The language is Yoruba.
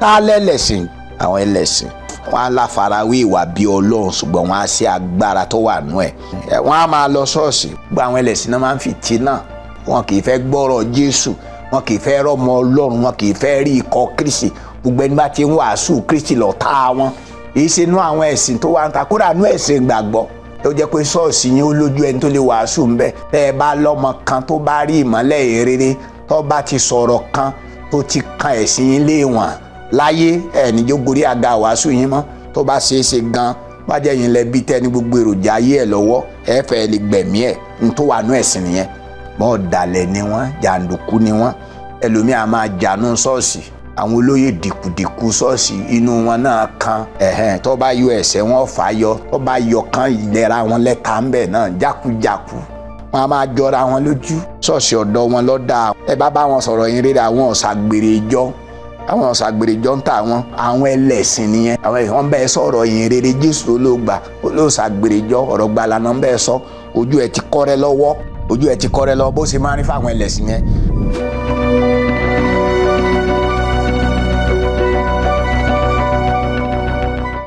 Tá lẹ́lẹ̀sìn, àwọn ẹlẹ́sìn wọn á láfarawé ìwà bí Ọlọ́run, ṣùgbọ́n wọn á ṣe agbára tó wà nú ẹ̀. Wọn á máa lọ ṣọ́ọ̀ṣì. Gbogbo àwọn ẹlẹ́sìn náà máa ń fìtí náà. Wọn kì í fẹ́ gbọ́rọ̀ Jésù, wọn kì í fẹ́ rọ́mọ Ọlọ́run, wọn kì í fẹ́ rí ikọ̀ Kristi. Gbogbo ẹni bá ti ń wàásù Kristi lọ́tá wọn. Kì í ṣe inú àwọn ẹ̀sìn tó wà ń ta, kódà inú ẹ̀sìn ìgbàgbọ́ tó jẹ́ pé ṣọ́ọ̀ṣì yín ó lójú ẹni tó lè wàásù ń bẹ̀. Tẹ́ ẹ bá lọ́mọ kan tó bá rí ìmọ́lẹ̀ ìrere, tó bá ti sọ̀rọ̀ kan tó ti kan ẹ̀sìn yín léèwọ̀n láyé, ẹ̀ níjó gorí àga wàásù yín mọ́. Tó bá ṣeé ṣe gan, bá jẹ́ yín lẹ bí tẹ́ ní gbogbo èròjà ayé ẹ̀ lọ́wọ́, ẹ fẹ́ lè gbẹ̀mí ẹ̀. Ní tó wà nú ẹ̀sìn nìyẹn. Mọ́ ọ̀dàlẹ̀ ni wọ́n, jàǹdùkú ni wọ́n. Ẹlòmíà máa jànú ṣọ́ọ̀ṣì. Àwọn olóyè dìkùdìkù ṣọ́ọ̀ṣì, inú wọn náà kan ẹ̀hẹ́n. Tó bá yọ ẹsẹ̀ wọn fà á yọ, tó bá yọ kan ìlera wọn lẹ́ta ń bẹ̀ náà jákujàku. Wọn a máa jọra wọn lójú. Ṣọ́ọ̀ṣì ọ̀dọ̀ wọn lọ́dà. Ẹ bá bá wọn sọ̀rọ̀ yín rírà, àwọn ọ̀sàgbèrè ìjọ, àwọn ọ̀sàgbèrè ìjọ ń tà wọn. Àwọn ẹlẹ́sìn nìyẹn. Àwọn ẹ̀sìn wọn bẹ́ẹ̀ sọ̀rọ̀ yín rere, Jésù olóògbà olóòsàgbèrè ìjọ, ọ̀rọ̀ gbalànà ń bẹ́ẹ̀ sọ. Ojú ẹ ti kọ́rẹ́ lọ́wọ́, ojú ẹ ti kọ́rẹ́ lọ́wọ́. Bó ṣe máa ń rí fáwọn ẹlẹ́sìn yẹn.